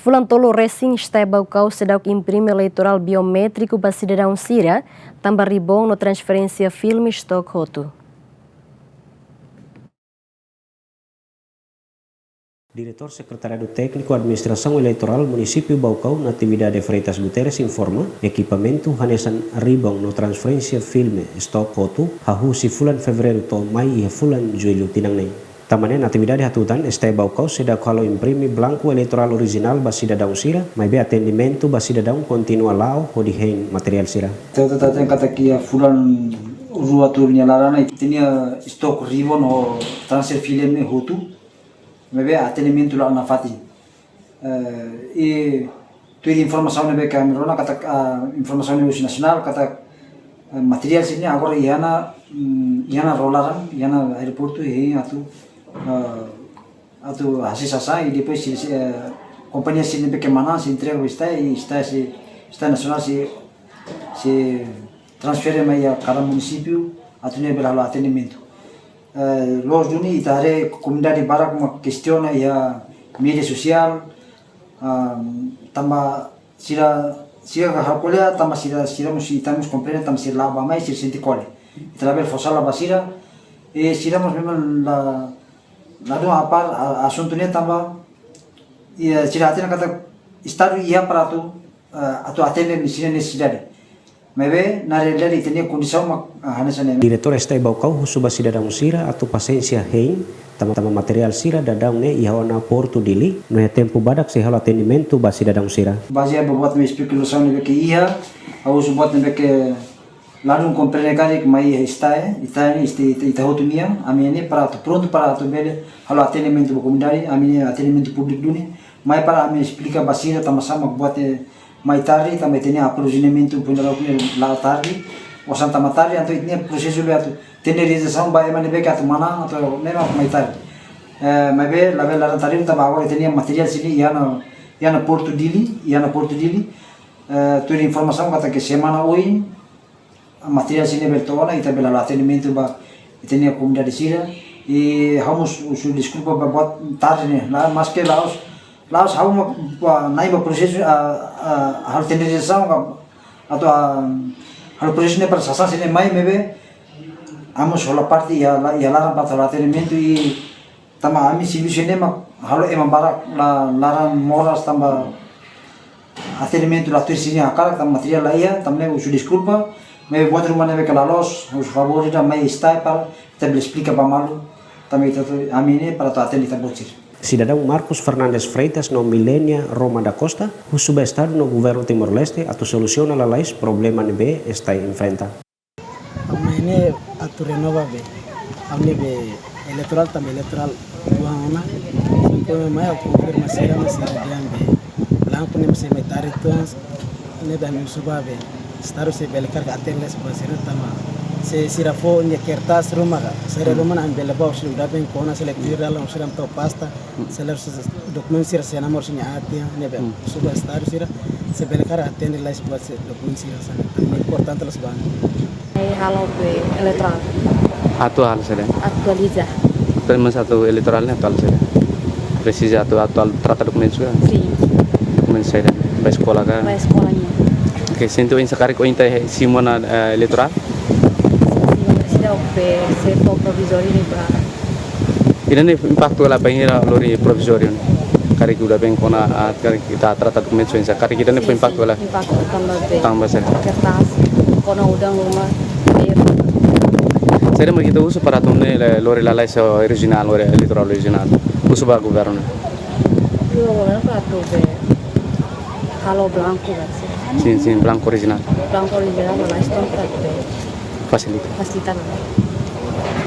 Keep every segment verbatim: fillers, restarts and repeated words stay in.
Fulan tolu resin STAE Baucau seidauk imprime eleitorál biométriku ba sidadaun sira, tanba ribon no transferénsia filme stok hotu. Diretór Sekretariadu Tékniku Administrasaun Eleitorál Munisípiu Baucau, Natividade Freitas Guterres, informa, ekipamentu hanesan ribon no transferénsia filme stok hotu hahú husi fulan Fevereiru to'o mai iha fulan Jullu tinan ne'e. Tanba ne'e, Natividade hatutan, STAE Baucau seidauk halo imprime blanku eleitorál orijinál ba sidadaun sira, maibé atendimentu ba sidadaun kontinua la'o hodi hein materiál sira. Ita hateten katak iha fulan rua tolu nia laran ne'e ita-nia stok ribon ho transfer filme ne'e hotu, maibé atendimentu la'o nafatin. Eh, i tuir informasaun ne'ebé ke ami rona katak, ah, informasaun ne'e husi nasionál katak, eh, materiál sira-ne'e agora iha ona, mm, iha ona ró laran, iha ona aeroportu, hein atu, eh, atu hasai sasán, i depois sira, sira, eh, kompañia sira ne'ebé ke manán sei entrega ba STAE, i STAE sei, STAE nasionál sei, sei transfere mai iha kada munisípiu, atu nune'e bele halo atendimentu. Eh, loos duni ita haree komunidade barak mak kestiona iha média sosiál, ah, tanba sira, sira ha'u ko'alia tanba sira, sira mós, ita mós komprende tanba sira la'o bá mai sira sente kole. Ita labele fó sala ba sira, i sira mós memang la, ladún apár, a, asuntu ne'e tanba, i, eh, sira hatene katak Estadu iha para atu, eh, atu atende sira-nia nesesidade. Maibé, na realidade, ita-nia kondisaun mak, ah, hanesan ne'e. Diretór STAE Baucau husu ba sidadaun sira atu pasiénsia hein, tanba, tanba materiál sira daudaun ne'e iha ona Portu Dili, no iha tempu badak sei halo atendimentu ba sidadaun sira. Bazeia ba buat ne'ebé espekulasaun ne'ebé ke iha, ha'u husu buat ne'ebé ke ladún komprende karik mai iha STAE, ita ne'e, ita, ita, ita hotu nian, ami ne'e para atu, prontu para atu bele halo atendimentu ba komunidade, ami ne'e atendimentu públiku duni, mai para ami esplika ba sira tanba sá mak buat ne'e mai tarde, tanba ita-nia aprovizionamentu funeral ne'e la'o tarde, osan tama tarde, entaun ita-nia prosesu be atu tenderizasaun ba ema ne'ebé ke atu manán, entaun ne'e mak mai tarde. Eh, maibé, labele laran tarde, tanba agora ita-nia materiál sira-ne'e iha ona, iha ona Portu Dili, iha ona Portu Dili. Eh, tuir informasaun katak semana oin, materiál sira-ne'e bele to'o ona, ita bele halo atendimentu ba ita-nia komunidade sira. I ha'u mós husu deskulpa ba buat tarde ne'e. La, maske la'ós, la'ós ha'u mak, ba, na'in ba prosesu, ah, ah, halo tenderizasaun ka, atu, ah, halo prosesu ne'e para sasán sira-ne'e mai, maibé ami mós hola parte iha la, iha laran para halo atendimentu i tanba ami servisu ne'e mak halo ema barak la, laran moras tanba atendimentu la tuir sira-nia hakarak, tanba materiál la iha, tanba ne'e husu deskulpa, maibé buat ruma ne'ebé ke la loos, husu favór ida mai STAE para ita bele esplika ba malu, tanba ita atu, ami ne'e para atu atende ita-boot sira. Sidadaun Marcos Fernandes Freitas no Milenia Roma da Costa husu ba Estadu no Governu Timor-Leste atu solusiona lalais problema ne'ebé STAE enfrenta. Ami ne'e atu renova be, ami ne'e be eleitorál tanba eleitorál tuan ona. Simples mai ha'u konfirma sira, mas sira dehan be blanku ne'e mós mai tarde tuan, ne'ebé ami husu ba be Estadu se bele karik atende lais ba sira tanba se sira fó nia kertas ruma ka, sira ruma ne'e ami bele bá husi Udaben kona sira kira la sira tau pasta, sira dokumentu sira sena mós nia aat ya, ne'ebé husu ba Estadu sira se bele karik atende lais ba sira dokumentu sira hanesan ne'e. Importante loos ba. Ai halo be eleitorál. Atuál saida? Atualiza. Terus mas atu eleitorál ne'e atuál saida? Presiza atu atuál trata dokumentu sira? Sin. Dokumentu saida? Ba eskola ka? Ba eskola nian. Oke, sente oinsá karik ohin ita simu ona, eh, eleitorál? Sin, sin, seidauk be setór provizóriu ne'e ba. Ida-ne'e impaktu hela bainhira lori provizóriu ne'e. Karik Udaben kona, ah, karik ita trata dokumentu oinsá, karik ida-ne'e fó impaktu hela. Sin, sin, impaktu tanba be. Tanba saida? Kertas, kona udan ruma, air. Saida mak ita husu para atu nune'e lori lalais orijinál, lori eleitorál orijinál. Husu ba governu. Husu ba governu para atu be halo blanku ka saida. Sin, sin, blanku orijinál. Blanku orijinál, lalais tan para atu be. Fasilita. Fasilita.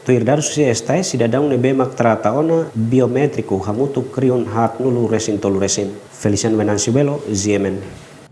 Tuir dadus husi STAE, sidadaun ne'ebé mak trata ona biométriku hamutuk rihun haatnulu resin tolu resin. Feliciano Venâncio Belo, G M N.